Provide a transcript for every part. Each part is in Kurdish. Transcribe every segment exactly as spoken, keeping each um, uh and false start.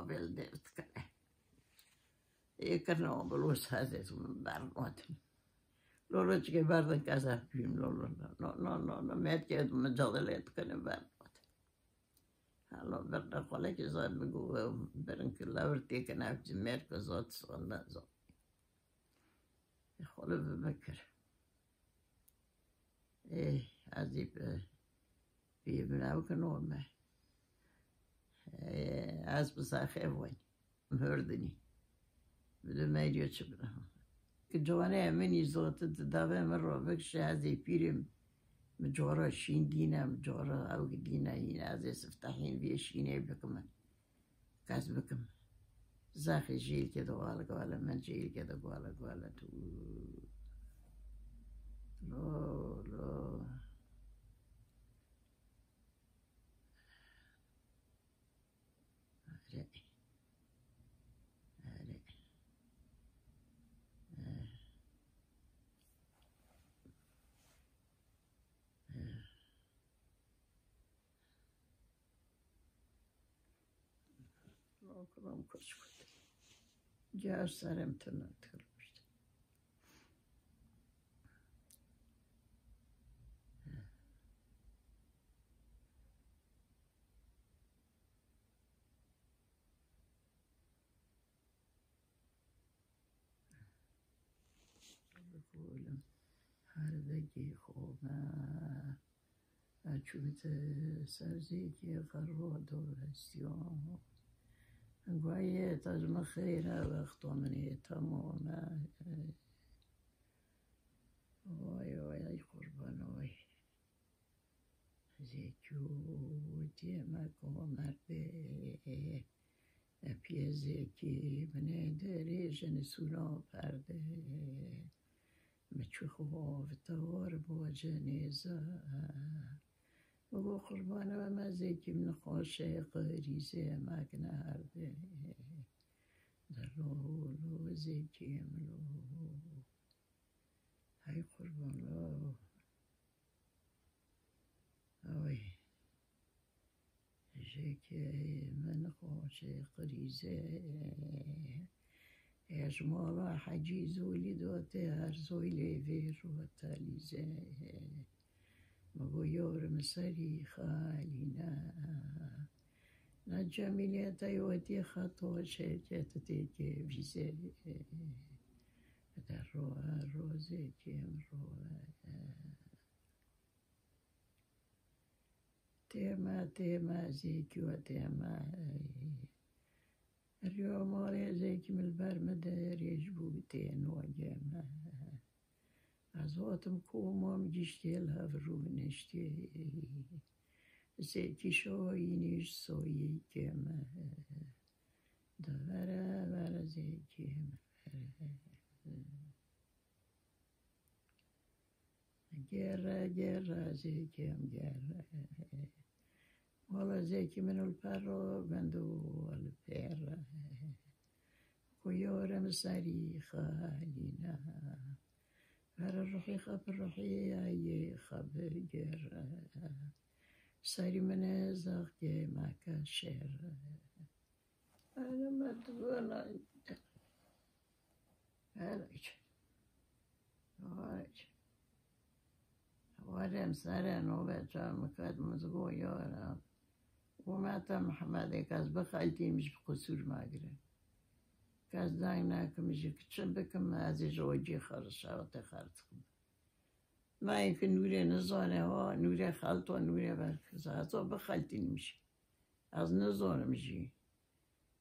Bel derdikene. Ê kirine o bilo sazê min bernotin. Lolo çike berdin kasa pîm lolo. No, no, no, no. Metke mi cadele dikene bernotin. Halo berda xole ki zat bi gu berin ki lawir têkene ev cimêr ki zat sonda zat. Xole bi bikir. Ê, ez ê bi, bi binav ki norme. Ê, ez bi saxev wen. Hurdinî. Bi du meriyo çi bira. Ki ciwanê min î zot di dave min ro bikşe ez ê pîrim. Min cora şîn dîne, min cora ew dîne yîne, ez ê siftehîn vê şînê bikim. Kes bikim. Zaxê jêlke de wale gale, min jêlke de gale gale tu. Lo, lo. Erê. Erê. Eh. Eh. Okulum koç koç. Car serem tırnak tırmıştı. Her vekî xwe me. Eçûte ser zêkê xerwa do hestiyo. Guayê te ji min xeyr e, wexto min ê temam e. Vay vay, ay qurban oy. Zêkû diyê me komerdê. Epiyê zêkî binê derê jin sûna perdê. Mi çi xwe vite war bo cenêza. Bigo qurbana we me zêkî min xweşê qirîzê me kine herdê. Dero lo zêkê min lo. Hey qurban lo. Oy. Jêkê min xweşê qirîzê. Ê ji mala Hecî Zolî dotê her zoylê vê rota lîzê. Mi got yorim serî xalîne. Na Cemîlê te yotî xeto şêrkê tu têkê vîzê. De ro ro zêkê min ro. Tême, tême, zêkî we tême. Riyo malê zêkî min li ber min de rêj bû tê nogê me. Ez hatim koma min giştê li hev rûniştê. Zêkî şoyînî ji soyîkê me. De vere, vere zêkê min vere. Gere, gere, zêkêm gere. Wala zêkî min li per ro, gund û li pêr e. Ku yorim serî xalîne. Ver ruhî xwe bi ruhî yê xwe bigere. Serî min ê zaxkê me ke şêr e. Hele me dibona. Hele ki. Hele ki. Warem sere nobet çar mikat mizgo yara. Umeta Mihemedê kes bixeltîm ji qusûr magire. Kes deng nekim ji kiçim bikim ez ê ji ocê xerişawitê xerdikim. Mayê ki nûrê nizane ha, nûrê xelto, nûrê berkiza. Ez o bixeltînim jî. Ez nizonim jî.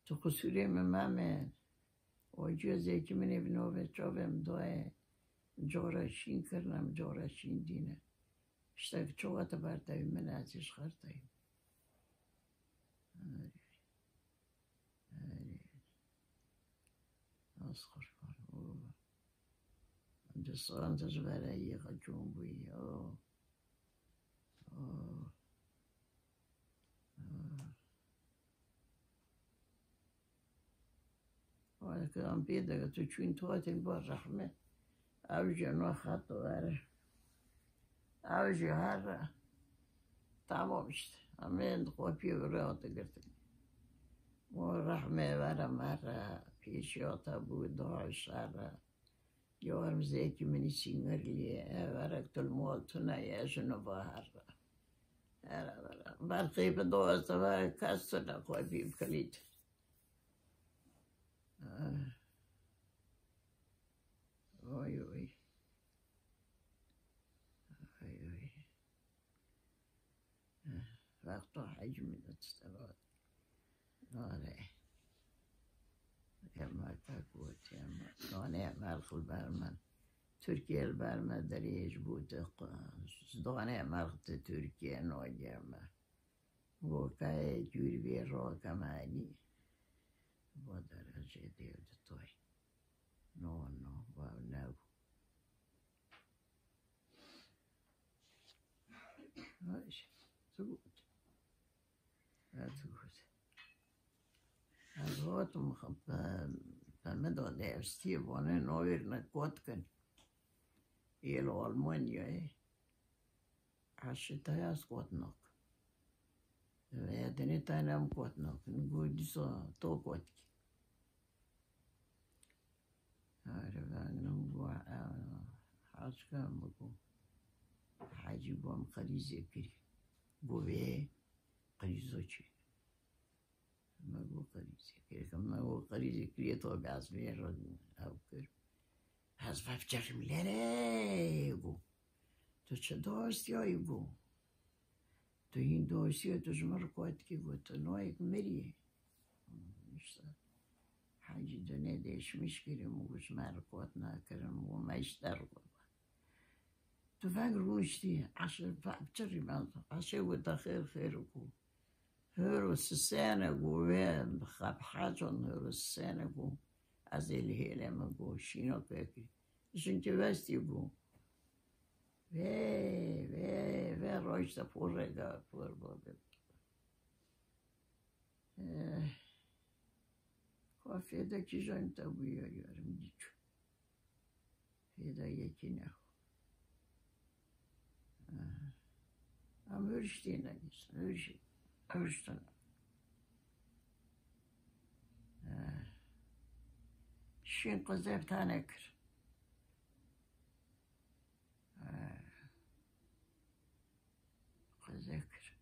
Tu qusûrê min meme. O cihazekî min ê bi navê çavê min daye. Cara şîn kirine, cara şîn dîne. Tiştek çawa te bertewî min ez ê ji xerteyim. Erê. Ez qurban. Di san tu ji ber eyê xwe çûn bûyî. Weke em pê dike tu çûn tu hatî ba rehme. Ew jî no xet were. Ew jî her tamam işte. Em ê di kopiyê bi rê hate girtin. O rehmê were me re, pêşiya te bû, dua şer re. Yarim zêkî min î Sîngirlî ye, ev erek tu li mal tune ye, ji nû va here. Here, here. Berxê bi doz ve kes tune xwe bî kilît. Eh. Oy, oy. Oy, oy. Eh, wexta hecî min de tişte got. Nare. Ema te got, ema. Nane merx li ber min. Tirkiye li ber me derê ji bo te qu-, dane merx te Tirkiye nageme. Wokayê cûr bê roke me elî. Bo derece dê di toy. No, no, wa ne. Ay, tu got. Ha, tu got. Ez hatim, pe-, pemida dê estiyê vanê navêrine kot kin. Yê li Almanyayê. Eşitaya ez kot nakin. Ve dinê tane em kot nakin. Got dîsa to kot kî. Are ben got, e, Hacî ka min got. Hacî got em qerîzê kirî. Got vê qerîzo çi? Me got qerîzê kirî. Me got qerîzê kirî, to bi ez vê re ew kir. Ez vefçerim lere got. Tu çi dostiyayî got. Tu hîn dosyê tu ji min re kot kî got, tu noyek mirî. Îşte, Hecî dinê deşmiş kirim û ji me re kot nekirin û me ji te re got. Tu veng rûniştî, eşê çirî me, eşê wê te xêr xêr û ku. Hêro sisêne got, wê xeb hecon hêro sisêne got, ez ê li hêlê min got, şîno pêkî. Jinkî vestî got. Vê, vê, vê rojda pûr rêga pûr bû. Eh, ka fêda kîjan te bûya yarim dîçû. Fêda yekî ne. Eh, em huriştî ne, huriştî, huriştî ne. Eh, şîn qizê bi tane kir. Eh, qizê kir.